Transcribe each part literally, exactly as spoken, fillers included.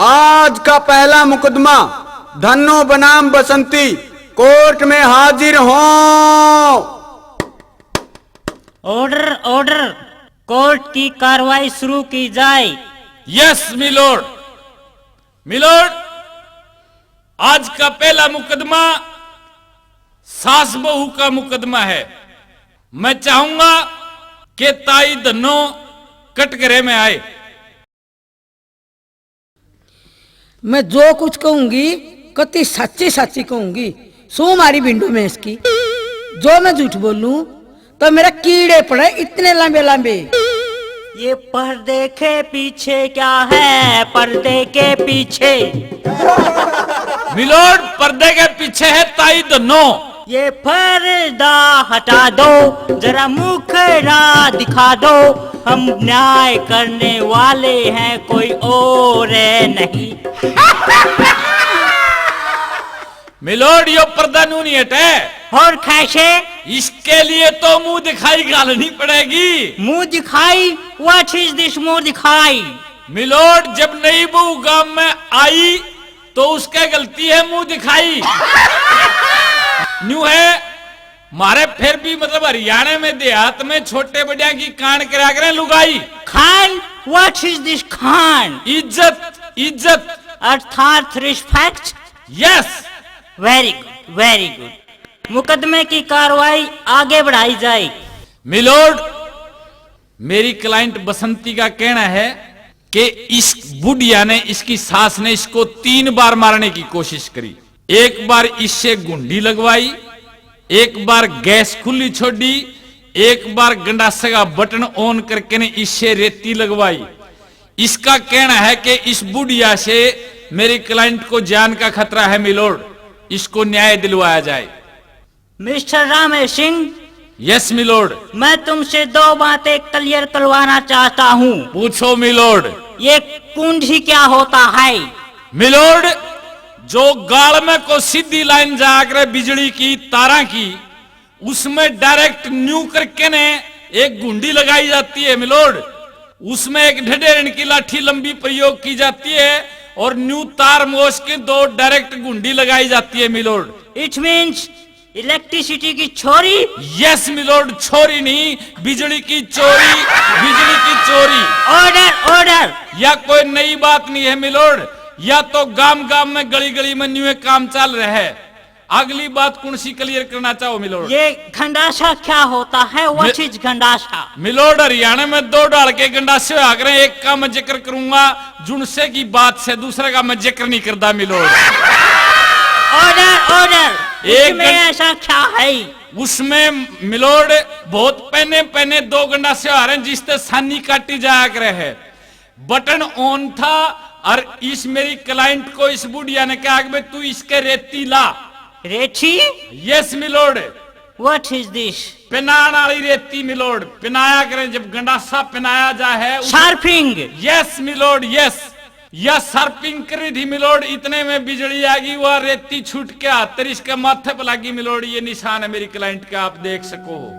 आज का पहला मुकदमा धन्नो बनाम बसंती कोर्ट में हाजिर हों। Order, order. कोर्ट की कार्रवाई शुरू की जाए। Yes milord. मिलोड, आज का पहला मुकदमा सास बहू का मुकदमा है। मैं चाहूंगा कि ताई धन्नो कटघरे में आए। मैं जो कुछ कहूंगी, कति साची साची कहूंगी। सू मारी भिंडू में इसकी, जो मैं झूठ बोलूं तो मेरा कीड़े पड़े इतने लंबे लंबे। ये पर्दे के पीछे क्या है? पर्दे के पीछे मिलोड, पर्दे के पीछे है ताई धन्नो। ये पर्दा हटा दो, जरा मुखड़ा दिखा दो। हम न्याय करने वाले हैं, कोई और नहीं। मिलोड, यो पर्दा नू नहीं हटे। और कैसे? इसके लिए तो मुंह दिखाई घालनी पड़ेगी। मुंह दिखाई? What is this मुंह दिखाई? मिलोड, जब नई बहू गांव में आई तो उसके गलती है मुंह दिखाई। न्यू है मारे, फिर भी मतलब हरियाणा में देहात में छोटे बड़िया की कान करा करें लुगाई। Khan? What is this Khan? इज्जत, इज्जत। अर्थात respect. Yes. Very good, very good। मुकदमे की कार्रवाई आगे बढ़ाई जाए। मिलोड, मेरी क्लाइंट बसंती का कहना है कि इस बुढ़िया ने, इसकी सास ने इसको तीन बार मारने की कोशिश करी। एक बार इससे घुंडी लगवाई, एक बार गैस खुली छोड़ी, एक बार गंडासे का बटन ऑन करके ने इससे रेती लगवाई। इसका कहना है कि इस बुढ़िया से मेरी क्लाइंट को जान का खतरा है मिलोड, इसको न्याय दिलवाया जाए। मिस्टर रामे सिंह, यस मिलोड। मैं तुमसे दो बातें क्लियर करवाना चाहता हूँ। पूछो मिलोड। ये कुंडी क्या होता है? मिलोड, जो गाल में को सीधी लाइन जाकर बिजली की तारा की, उसमें डायरेक्ट न्यू करके ने एक घुंडी लगाई जाती है मिलोड। उसमें एक ढडेरन की लाठी लंबी प्रयोग की जाती है और न्यू तार मोस के दो डायरेक्ट घुंडी लगाई जाती है मिलोड। It means electricity की छोरी। यस मिलोड, छोरी नहीं, बिजली की चोरी, बिजली की चोरी। Order, order. या कोई नई बात नहीं है मिलोड, या तो गांव गांव में गली गली में न्यू काम चल रहा है। अगली बात कौन सी क्लियर करना चाहो मिलोड? ये गंडासा क्या होता है? What is गंडासा? मिलोड, हरियाणा में दो ढाल के गंडासे होया करें, एक का मैं जिक्र करूंगा जुनसे की बात से, दूसरे का मैं जिक्र नहीं करता मिलोड। Order, order. एक इसमें गं- ऐसा क्या है? उसमें मिलोड बहुत पहने पहने दो गंडासे आ रहे हैं जिससे सानी काटी जाया करे है। बटन ऑन था और इस मेरी क्लाइंट को इस बुढ़िया ने कहा कि भाई तू इसके रेती ला। रेती? Yes milord. What is this? पिनाण वाली रेती मिलोड, पिनाया करें जब गंडासा पिनाया जा है उस- शार्पिंग। Yes milord, yes. या शार्पिंग कर रही थी मिलोड, इतने में बिजली आ गई, वह रेती छूट के हाथ तेरी इसके माथे पर लगी मिलोड। ये निशान है मेरी क्लाइंट का, आप देख सको हो,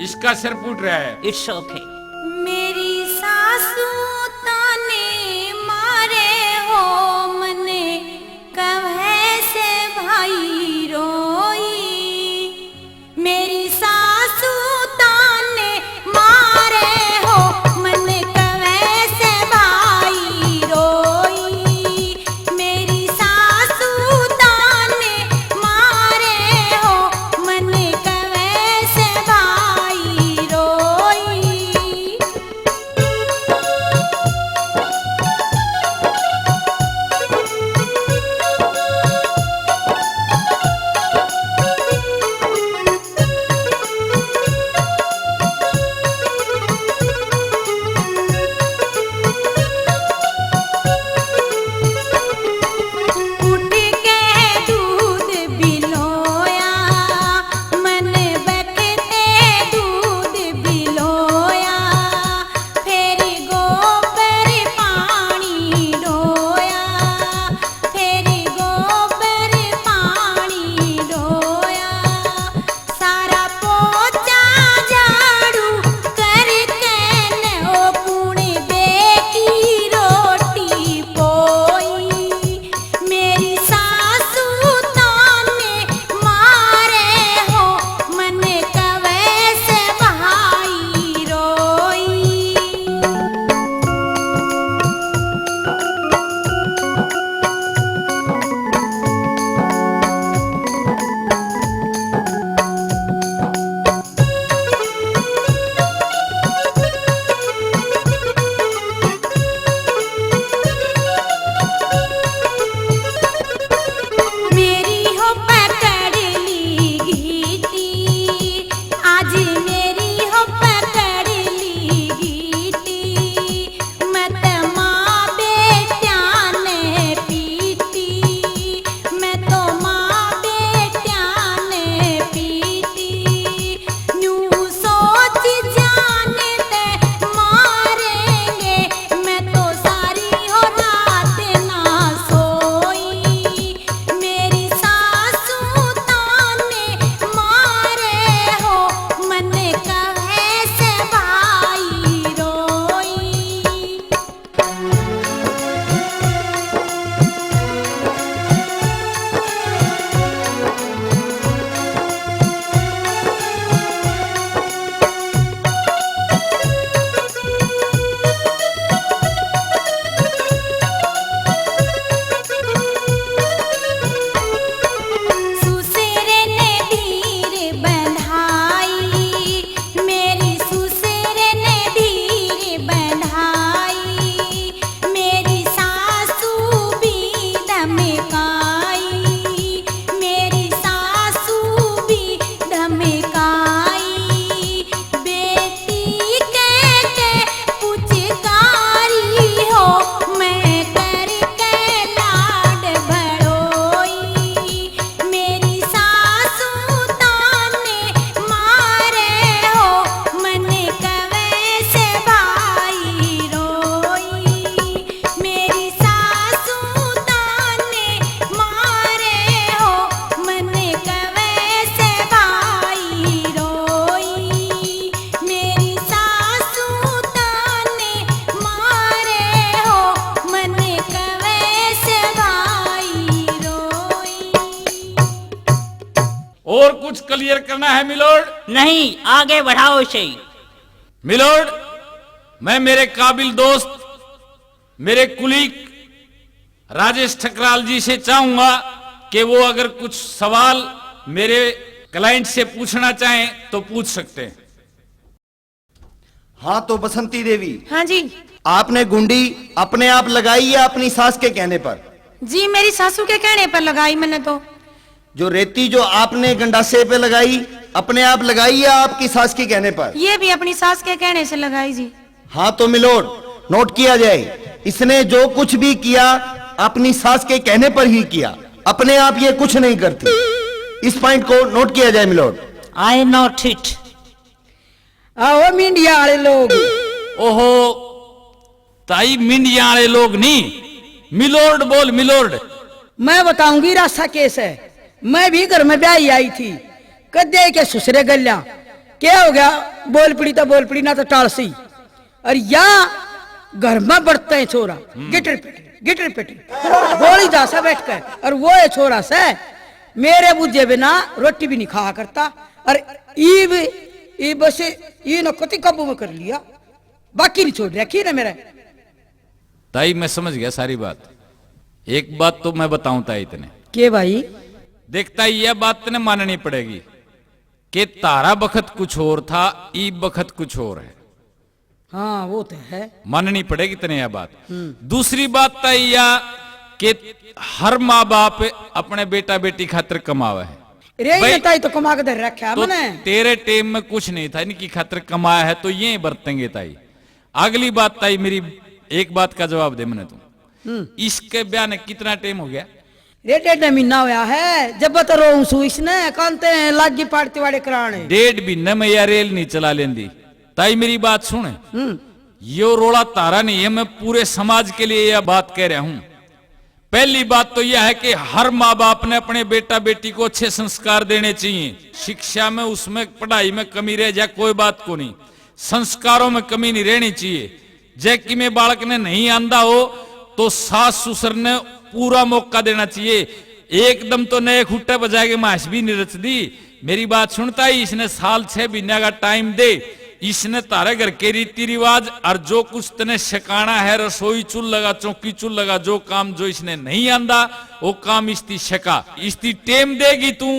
इसका सिर फूट रहा है। It's okay. मेरी सासू ताने मारे हो, मने कहे से भाई रोई। मेरी सासू ताने मारे हो, मने कहे से भाई रोई। मेरी सासू ताने मारे हो, मने कहे से भाई रोई। कुछ क्लियर करना है मिलोड? नहीं, आगे बढ़ाओ इसे। मिलोड, मैं मेरे काबिल दोस्त, मेरे कुलीग राजेश ठकराल जी से चाहूंगा कि वो अगर कुछ सवाल मेरे क्लाइंट से पूछना चाहें तो पूछ सकते हैं। हाँ तो बसंती देवी, हाँ जी। आपने गुंडी अपने आप लगाई या अपनी सास के कहने पर? जी, मेरी सासू के कहने पर लगाई मैंने तो। जो रेती जो आपने गंडासे पे लगाई, अपने आप लगाई या आपकी सास के कहने पर? ये भी अपनी सास के कहने से लगाई जी। हाँ तो मिलोड, नोट किया जाए, इसने जो कुछ भी किया अपनी सास के कहने पर ही किया, अपने आप ये कुछ नहीं करती। इस पॉइंट को नोट किया जाए मिलोड। I note it। आओ मीडिया वाले लोग। ओहो, ताई मीडिया वाले लोग नहीं, मिलोर्ड बोल, मिलोर्ड। मैं बताऊंगी रासा केस है। मैं भी घर में ब्याही आई थी, कदे के सुसरे गल्या। क्या हो गया? बोल पड़ी तो बोल पड़ी, ना तो टाल सी। और या घर में बढ़ते हैं छोरा, गिटर पिटर, गिटर पिटर, गोली जा सा बैठ कर। और वो है छोरा से मेरे बुझे बिना रोटी भी नहीं खाया करता। और ईब, ईब बस, ये न कति काबू में कर लिया, बाकी नहीं छोड़ रखी ना मेरा। ताई, मैं समझ गया सारी बात। एक बात तो मैं बताऊं ताई तने। के भाई? देख ताई, यह बात तने माननी पड़ेगी कि तारा बखत कुछ और था, ई बखत कुछ और है। हाँ, वो तो है। माननी पड़ेगी तने यह बात। हम्म। दूसरी बात ताई या कि हर माँ बाप अपने बेटा बेटी खातर कमावे है। रे, ये भाई, ताई तो कमा के धर रखा है तो मने। तेरे टेम में कुछ नहीं था, इनकी खातर कमाया है तो ये बरतेंगे ताई। अगली बात ताई, मेरी एक बात का जवाब दे मने तू। हम्म। इसके ब्याह ने कितना टाइम हो गया? रे, डेढ़ महीना होया है, जब तो रोऊं सू इसने, कांते हैं लागी पाड़ती वाले कराने। डेढ़ महीने में या रेल नहीं चला लेंदी। ताई, मेरी बात सुन। हम्म। यो रोला तारा नहीं है, मैं पूरे समाज के लिए यह बात कह रहा हूँ। पहली बात तो यह है कि हर माँ बाप ने अपने बेटा बेटी को अच्छे संस्कार देने चाहिए। शिक्षा में, उसमें, पढ़ाई में कमी रह जाए, कोई बात को नहीं, संस्कारों में कमी नहीं रहनी चाहिए। जै किमे बालक ने नहीं आंदा हो तो सास ससुर ने पूरा मौका देना चाहिए। एकदम तो नए खुट्टे बजा के मास भी नहीं रच दी। मेरी बात सुनता ही, इसने साल छह महीने का टाइम दे। इसने तारे घर के रीति रिवाज और जो कुछ तने सिखाना है, रसोई चूल्हा का, चौकी चूल्हा का, जो काम जो इसने नहीं आंदा, वो काम इसती सिखा। इसती टेम देगी तू,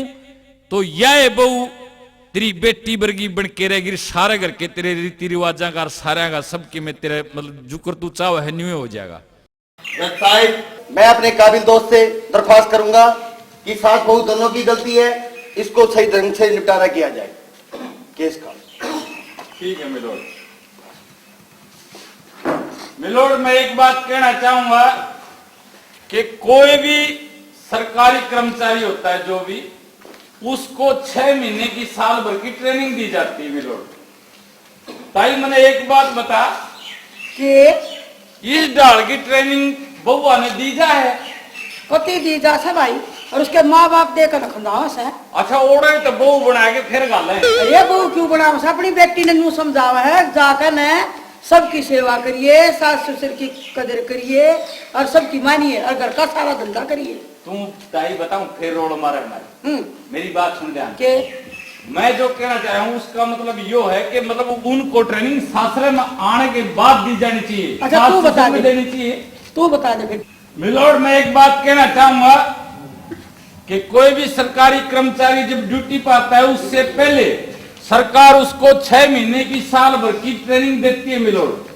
तो यह बहू तेरी बेटी बरगी बन के रहेगी। सारे घर के तेरे रीति रिवाजा का और सारे का सबके में तेरे, मतलब, जुकर तू चाहो है, न्यू हो जाएगा। जज साहब, मैं अपने काबिल दोस्त से दरख्वास्त करूंगा कि सास बहू दोनों की गलती है, इसको सही ढंग से निपटारा किया जाए केस का। ठीक है मिलोड। मिलोड, मैं एक बात कहना चाहूंगा कि कोई भी सरकारी कर्मचारी होता है, जो भी, उसको छह महीने की, साल भर की ट्रेनिंग दी जाती है मिलोड। ताई, मने एक बात बता के? इस ढाल की ट्रेनिंग बहुआ ने दी जा है? कति दी जा से भाई, और उसके माँ बाप देकर खंदावा से। अच्छा, ओड़े तो बहू बना के फिर घाले। अरे, बहू क्यों बनावे से? अपनी बेटी ने न्यू समझावा है, जाकर ने सबकी सेवा करिए, सास ससुर की कदर करिए और सबकी मानिए और घर का सारा धंधा करिए। तू ताई बताऊं, फिर रोल मारे मारे। हम्म। मेरी बात सुन ध्यान। के? मैं जो कहना चाह रहा हूँ, उसका मतलब यो है कि मतलब उनको ट्रेनिंग सासरे में आने के बाद दी जानी चाहिए। अच्छा, सास तू बता ससुर में दे। देनी चाहिए। तू बता दे फिर। मिलोड, मैं एक बात कहना चाहूंगा कि कोई भी सरकारी कर्मचारी जब ड्यूटी पर आता है, उससे पहले सरकार उसको छह महीने की, साल भर की ट्रेनिंग देती है मिलोड।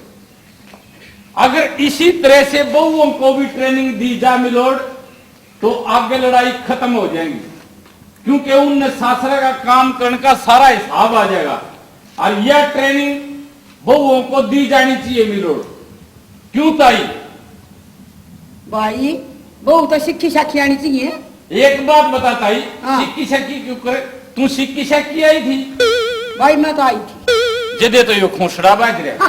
अगर इसी तरह से बहुओं को भी ट्रेनिंग दी जा मिलोड, तो आगे लड़ाई खत्म हो जाएंगी, क्योंकि उनने सासरे का काम करने का सारा हिसाब आ जाएगा। और यह ट्रेनिंग बहुओं को दी जानी चाहिए मिलोड। क्यों ताई? भाई, बहू तो सीखी साखी आनी चाहिए। एक बात बता ताई, हाँ। सीखी साखी क्यों करे? तू सीखी साखी आई थी? भाई, मैं तो आई थी। जदे तो यो खोसड़ा बाज रहा।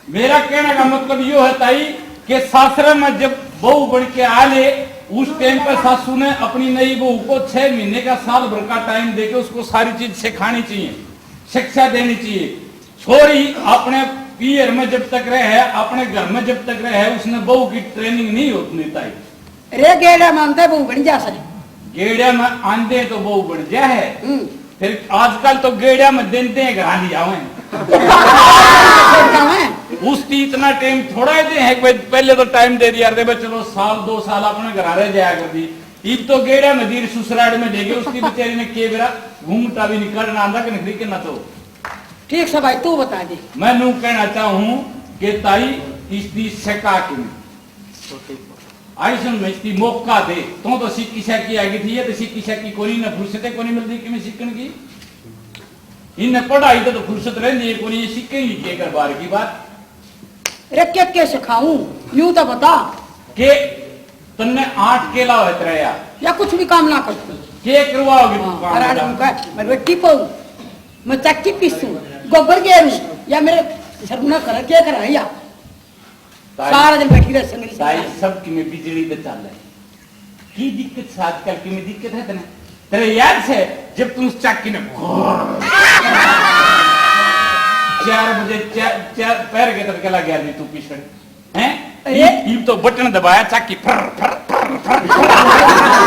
मेरा कहने का मतलब यो है ताई कि सासरे में जब बहू बन के आ ले, उस टाइम पर सासू ने अपनी नई बहू को छह महीने का, साल भर का टाइम देके उसको सारी चीज सिखानी चाहिए, शिक्षा देनी चाहिए। छोरी अपने पीहर में जब तक रहे, अपने घर में जब तक रहे, उसने बहू की ट्रेनिंग नहीं होती ताई। रे गेड़ा मानते बहू बन जा सके। गेड़िया में आंदे तो बहू बन जा है। हम्म। फिर आजकल तो गेड़िया में देंदे हैं, घर ले आवे। उसकी इतना टाइम थोड़ा ही दे है कि भाई, पहले तो टाइम दे दिया, अरे भाई, चलो, साल दो साल अपने घर रह जाया कर दी। इब तो गेड़िया में दीर ससुराल में ले गए, उसकी बेचारी ने के बेरा घूंघटा भी नहीं करना आंदा कि नहीं करना। तो ठीक से भाई, तू बता दे। मैं नू कहना चाहूँ कि ताई, इसकी सिखा के नहीं। आई सुन, मैं इसकी मौका दे। तू तो सीखी साखी आ गई थी, ये तो सीखी साखी कोनी, ना फुर्सत है कोनी मिलती कि मैं सीखण की। इन्हें पढ़ाई तो, तो फुर्सत रहती है कोनी, ये सीखेंगी के घर बार की बात। अरे, के के सिखाऊं, यूं तो बता। के तन्ने आठ केला होए तेरे यार। या कुछ भी काम ना कर। के करवाओगी तू हाँ, काम अरे, बेटा? मैं, मैं रोटी पाऊं, मैं चक्की पीसूं, गोबर गेरूं, या मेरे शर्म ना करे, के करा या? ताई, सारा दिन बैठी रह संगली ताई, संगली। सब की में बिजली पे चल है। की दिक्कत से आजकल की में दिक्कत है तने? तेरे याद से जब तू उस चक्की ने चार बजे, चार, चार पैर के तड़के लग गया नहीं तू पीछे, हैं? अरे। इब, इब तो बटन दबाया, चक्की फर, फर, फर, फर, फर।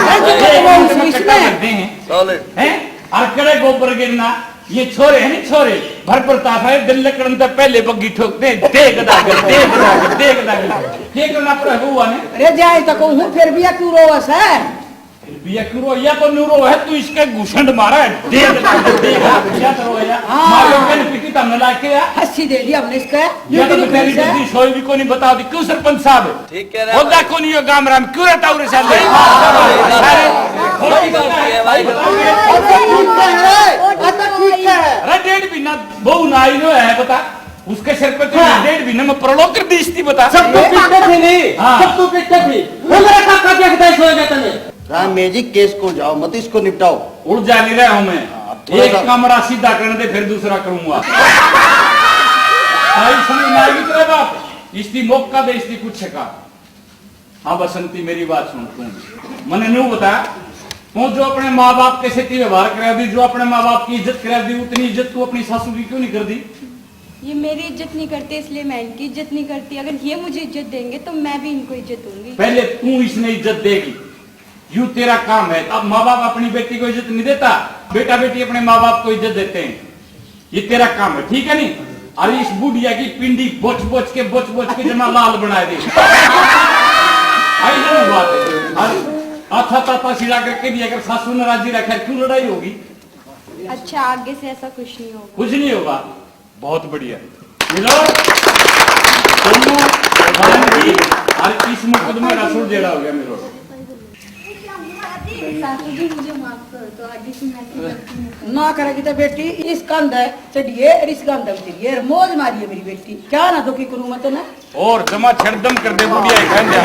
अरे, जो ये तो वो कमर उसमें कट्टा इसमें। कर दे हैं। साले। हैं? और कड़े गोबर गिरना, ये छोरे हैं नहीं छोरे, भर प्रताप है, दिन लकड़न तो पहले बग्गी ठोकते हैं, देख दागर, देख दागर, देख दागर। ये करना पड़ा हुआ ने। अरे, जाए तो कहूँ, फिर भी या क्यों रोवस है? फिर भी या क्यों रो, या तो न्यू रो है, तू इसके घुसंड मारा है, देख दागर, देख दागर, या तो रो या। हाँ। मारो के पीटी तमने लाके या। हंसी दे दी हमने इसका। या तो बेचारी जल्दी सोई भी कोनी, बता दी क्यों सरपंच साहब? ठीक है रे होदा भाई। कोनी यो गाम राम क्यों रहता उरे साले? सही बात है। अरे, सही बात है भाई। अच्छा ठीक है, अच्छा ठीक है। अरे डेढ़ महीना बहू ना आई रो है, बता। उसके सिर पे तो हाँ। डेढ़ महीने में परलोक कर दी इसकी, बता। सब तो पीछे थे नहीं, हाँ। सब तो पीछे थे। वो मेरा काका देखता है, सोएगा तने। राम जी, केस को जाओ, मत इसको निपटाओ। उलझा नहीं रहा हूं मैं। हाँ, थोड़ा एक सा कमरा सीधा करने दे, फिर दूसरा करूंगा। आई समझ में आएगी तेरे बाप? इसकी मौका दे, इसकी कुछ का। हाँ बसंती, मेरी बात सुन तू। मने न्यू बता, तू जो अपने माँ बाप के साथ व्यवहार करा दी, जो अपने माँ बाप की इज्जत करा दी, उतनी इज्जत तू अपनी सासू की क्यों नहीं कर दी? ये मेरी इज्जत नहीं करते, इसलिए मैं इनकी इज्जत नहीं करती। अगर ये मुझे इज्जत देंगे तो मैं भी इनको इज्जत दूंगी। पहले तू इसने इज्जत देगी, यू तेरा काम है। अब माँ बाप अपनी बेटी को इज्जत नहीं देता, बेटा बेटी अपने माँ बाप को इज्जत देते हैं। ये तेरा काम है, ठीक है नहीं? अरे इस बुढ़िया की पिंडी बोच बोच के, बोच बोच के जमा लाल बना दे। आई ना बात है। अरे अच्छा ताता सिला करके दिया कर, सासू ने राजी रखा, क्यों लड़ाई होगी? अच्छा, आगे से ऐसा कुछ नहीं होगा। कुछ नहीं होगा। बहुत बढ़िया। मिलो, दोनों बहन की और इस मुकदमे का सुलझेड़ा हो गया, मिलो। सासू जी, मुझे माफ कर दो, आगे से मैं ऐसी गलती नहीं करूँगी। ना करेगी तो बेटी, इस कंधे चढ़िए और इस कंधे उतरिए और मौज मारिए मेरी बेटी। क्या ना दुखी करूँ मैं तने? और जमा छेड़दम कर दे बुढ़िया, एक कंधे।